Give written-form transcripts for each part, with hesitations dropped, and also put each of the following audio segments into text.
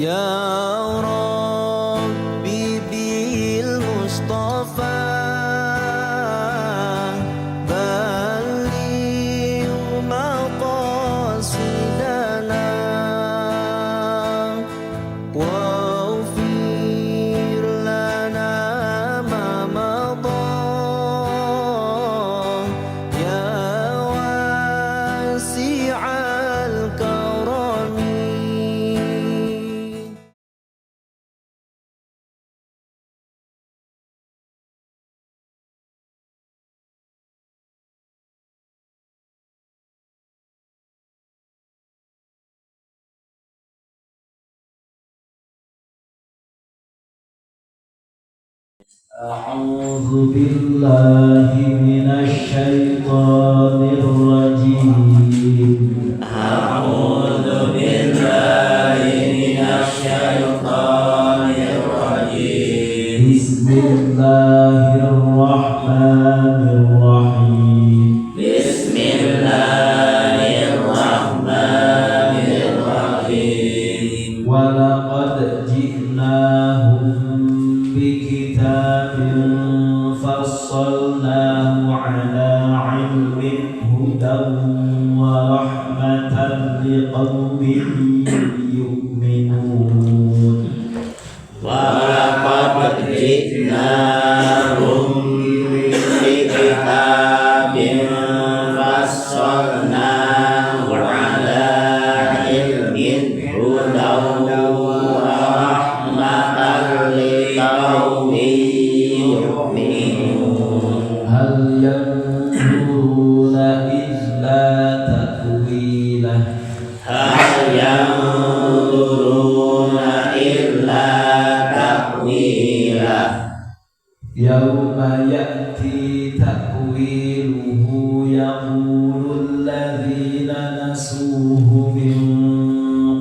يا ربي بالمصطفى بلغ مقاصدنا واغفر لنا ما مضى يا واسع الكرم. أعوذ بالله من الشيطان الرجيم. أعوذ بالله من الشيطان الرجيم. بسم الله الرحمن الرحيم. بسم الله الرحمن الرحيم. ولقد جئناهم بكتاب فصلناه على علم هدى ورحمة لقوم يؤمنون. ولقد جئناهم بكتاب فصلناه على علم هدى ورحمة لقوم يؤمنون. هل ينظرون إلا تأويله. هل ينظرون إلا تأويله. يوم يأتي تأويله يقول الذين نسوه من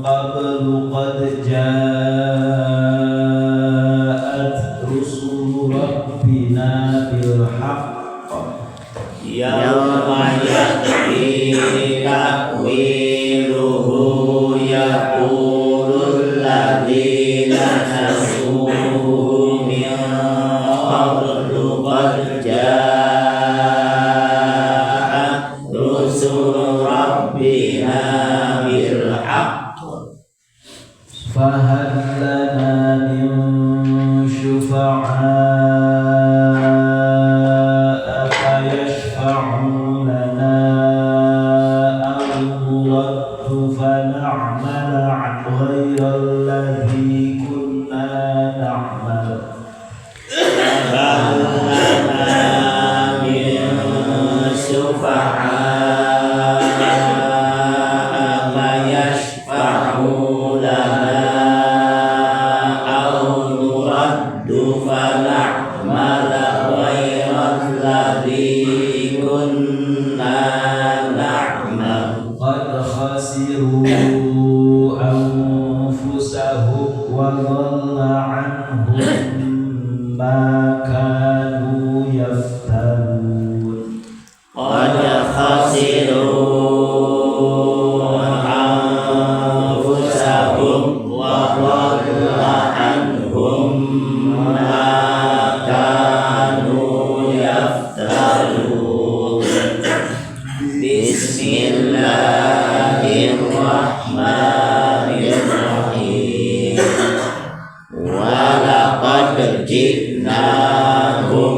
قبل قد جاءت رسل ربنا بالحق. يوم يأتي تأويله يقول الذين نسوه من قبل قد جاءت رسل ربنا بالحق. فهل لنا من شفعاء فيشفعوا لنا أو نرد فنعمل غير الذي كنا نعمل. فهل لنا من شفعاء فيشفعوا لنا أو نرد فنعمل غير الذي كنا نعمل. قد خسروا أنفسهم وضل عنهم ما كانوا يفترون. قد خسروا أنفسهم وضل عنهم ما كانوا يفترون. بسم الله الرحمن الرحيم. ولقد جئناهم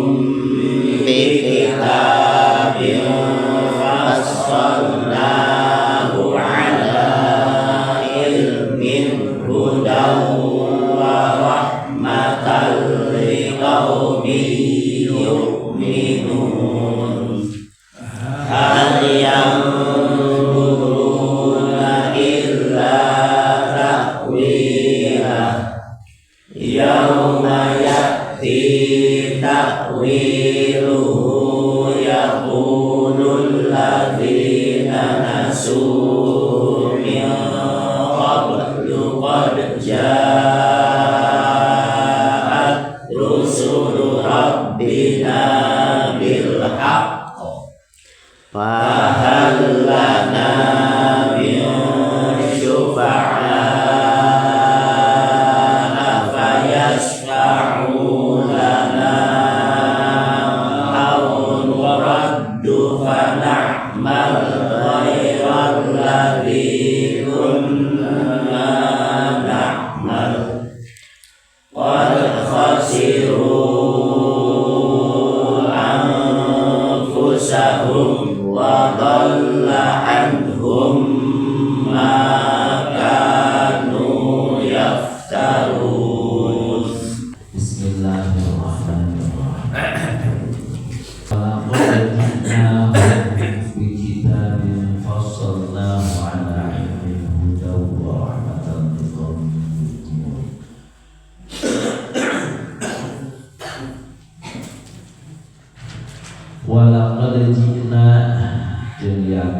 بكتاب فصلناه على علم هدى ورحمة لقوم يؤمنون. هل ينظرون إلا تأويله. يوم يأتي تأويله يقول الذين نسوه من قبل قد جاءت رسل ربنا بالحق. فهل لنا من شفعاء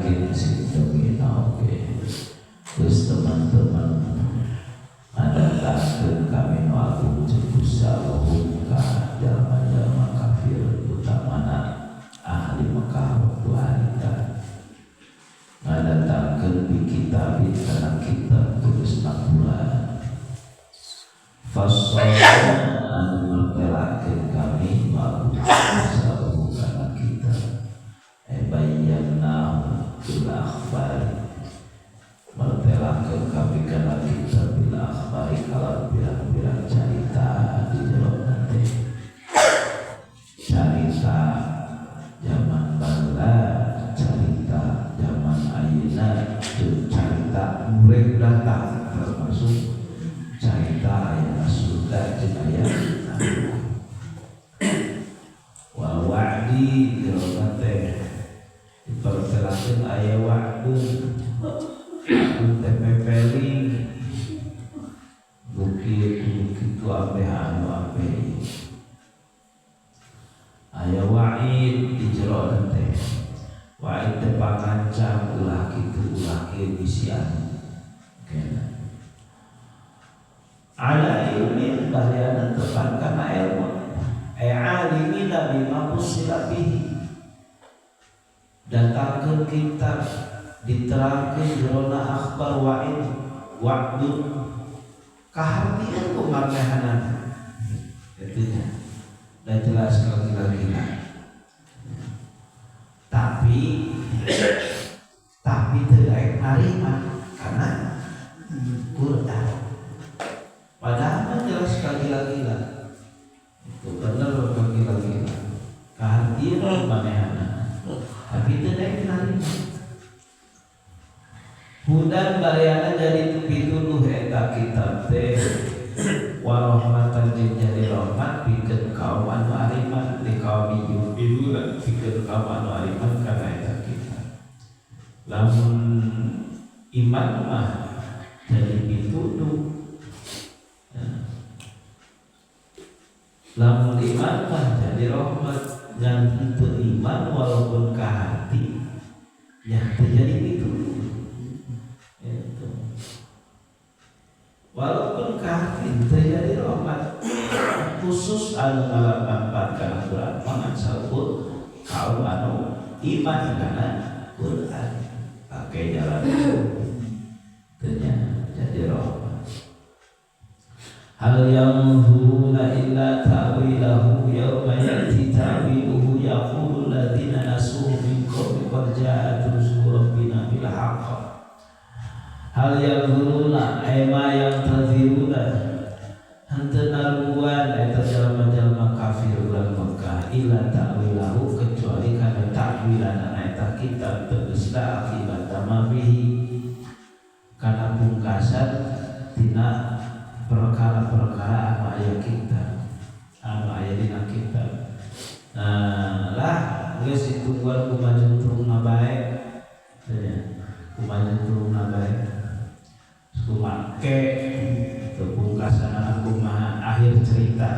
Yakin sing dongina oge. Terus teman-teman ngadatangkeun kami nu agung jeung Gusti ka jalma-jalma kafir utamana ahli Mekah waktu harita. Ngadatangkeun bi kitabin kana kitab tulisna Quran. Fasal anu mertelakeun kami nu agung Gusti kana kitab. Bayyanahu bil akhbari mertelakeun kami kana kitab bil akhbari kalau pirang-pirang carita di jero teh carita zaman baheula carita zaman ayeuna jeung carita murek datang termasuk carita aya surga jeung aya neraka wal wa'di jero teh dipertelakeun aya wa'dun TPP bukit kitu ameh anu ameh aya wa'id di jero teh wa'id teh pangancam ulah kitu ulah kieu bisi anu kena ala ilmin bariana tepan kana ilmu ay alimina bima usila bihi datangkeun kitab diterangkeun jerona akhbar wa'id wa'dun kahartian ku marnehanana itunya dan jelas kalau kira-kira tapi teu daek narima karena Quran padahal mah jelas kagila-gila itu bener kagila-gila kahartian ku manehanana tapi teu daek narima. Hudan bariana jadi pituduh eta kitab teh warahmatan jeung jadi rahmat pikeun kaum anu ariman di kaum yu'minuna pikeun kaum anu ariman kana eta kitab. Lamun iman mah jadi pituduh. Lamun iman mah jadi rahmat ngan henteu iman walaupun ka hati ya teu jadi pituduh. Walaupun kafir terjadi rahmat khusus anu ngamanfaatkan kana Quran mangan saukur kaum anu iman kana Quran pakai jalan itu terjadi rahmat. Hal yanzuruna illa ta'wilahu yawma ya'ti ta'wiluhu yaqulu alladziina nasuhu min qablu qad ja'at rusulu rabbina bil haqq. Hal yanzuruna ay ma yantaziruna henteu naruan eta jalma-jalma kafir urang Mekah illa ta'wilahu kecuali kana ta'wilanana eta kitab tegasna akibat ma fihi kana pungkasan tina perkara-perkara anu aya kitab anu aya dina kitab. Nah lah geus ditungguan kumaha turunna bae nya kumaha turunna bae kumake pungkasan kumaha akhir cerita.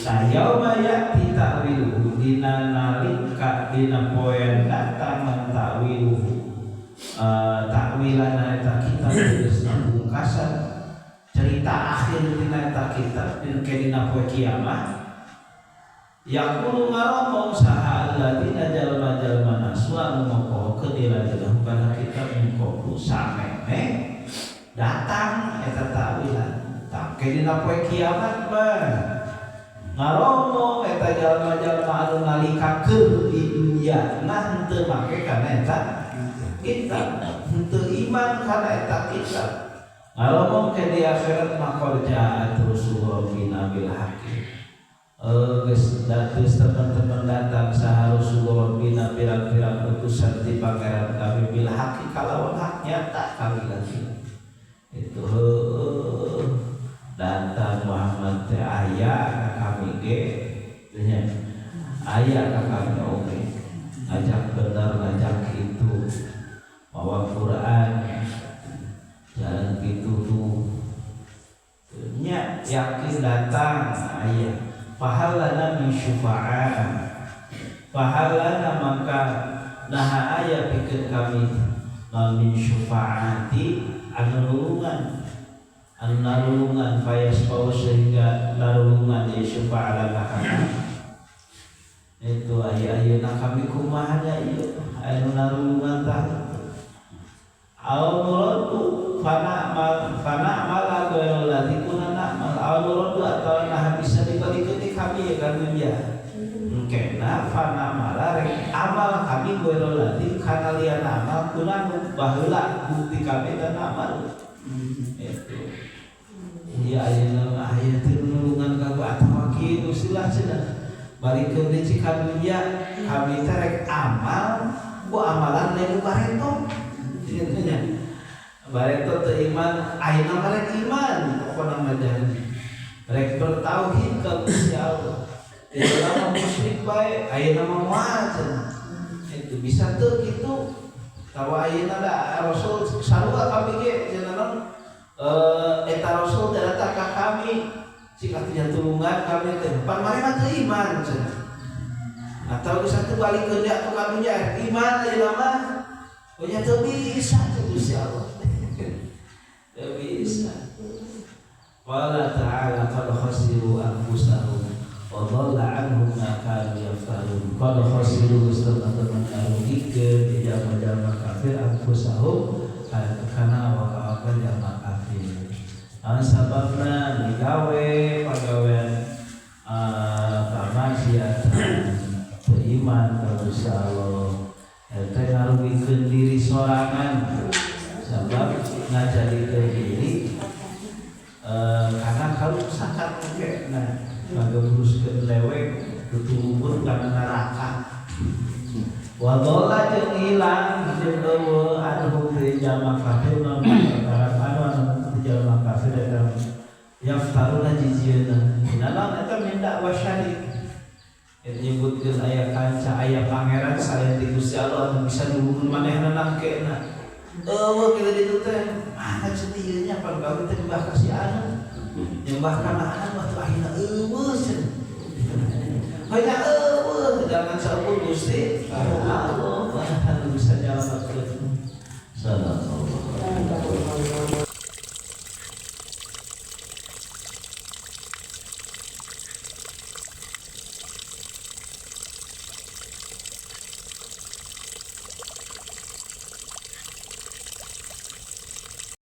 Yauma ya'ti ta'wiluhu dina nalika dina poe datang ta'wiluhu ta'wilana eta kitab tegasna pungkasan cerita akhir dina eta kitab dina poe kiamat. Yaqulu ngaromong saha alladzina jalma-jalma nasu anu mokohokeun dina kana kitab mingkopu sameme datang eta ta'wilan tangke dina poe kiamat mah ngaromong eta jalma-jalma anu nalika keur di dunya nah henteu make kana eta kitab henteu iman kana eta kitab ngaromong ke di akhirat mah qad ja'at rusul rabbina bil haqqi. Geus teman-teman datang saha rusul rabbina pirang-pirang utusan ti pangeran kami bil haqqi kalawan hak nyata kami lagi itu datang Muhammad teh aya ka kami ge nya aya ka kami oge ngajak bener ngajak itu bawa Quran jalan gitu tuh nya yakin datang aya pahalana min syufa'a pahalana maka Nah aya pikeun kami min syufaati anu nulungan anu narulungan fayasfau sehingga narulungan ya syufa'a lana itu aya ayeuna kami kumaha nya ieu anu narulungan tah au nuraddu fana amal ghairal ladzi kunna na'mal au nuraddu atawa nah bisa dibalikeun di kami ya kan dunya engkena fana amala rek amal kami ghairal ladzi kana lian amal kuna baheula bukti kami dan amal itu ieu ayeuna aya teu nulungan ka atawa kieu usilah cenah balikeun deui ka dunya kami teh rek amal ku amalan lain bareto kitu nya bareto teu iman ayeuna mah rek iman pokona mah jangan rek bertauhid ka Gusti Allah ayeuna mah musyrik bae ayeuna mah moal cenah itu bisa teu kitu tawa ayeuna da Rasul sarua kami ge cenah naon eta Rasul datang ka kami cik atuh tulungan kami teh pan mare mah teu iman cenah atau geus atuh balikeun deui atuh ka dunya iman ayeuna mah punya teu bisa teu Gusti Allah teu bisa. Qala ta'ala qad khasiru anfusahum wa dhalla anhum ma kanu yaftarun. Qad khasiru teman-teman ngarugikeun di jalma-jalma kafir anfusahum kana awak-awak jalma kafir. Anu sababna digawe pagawean kamaksiatan teu iman ka Gusti Allah eta ngarugikeun diri sorangan sabab ngajadikeun diri karena karuksakan oge nah ngagembruskeun lewek tutulubur kana neraka wa dhalla jeung ilang jeung eueuh anu ti jalma kafir mah perkara anu ti jalma kafir eta yaftaruna jijieuna naon eta min dakwa syarik eta nyebutkeun aya kanca aya pangeran salain ti Gusti Allah anu bisa nulungan manehna nangkena eueuh kitu ditu teh mana cenah ieu nya pan kami teh nyembah ka si anu nyembah kana anu atuh ayeuna eueuh cenah hayang eueuh jangan saukur Gusti Allah.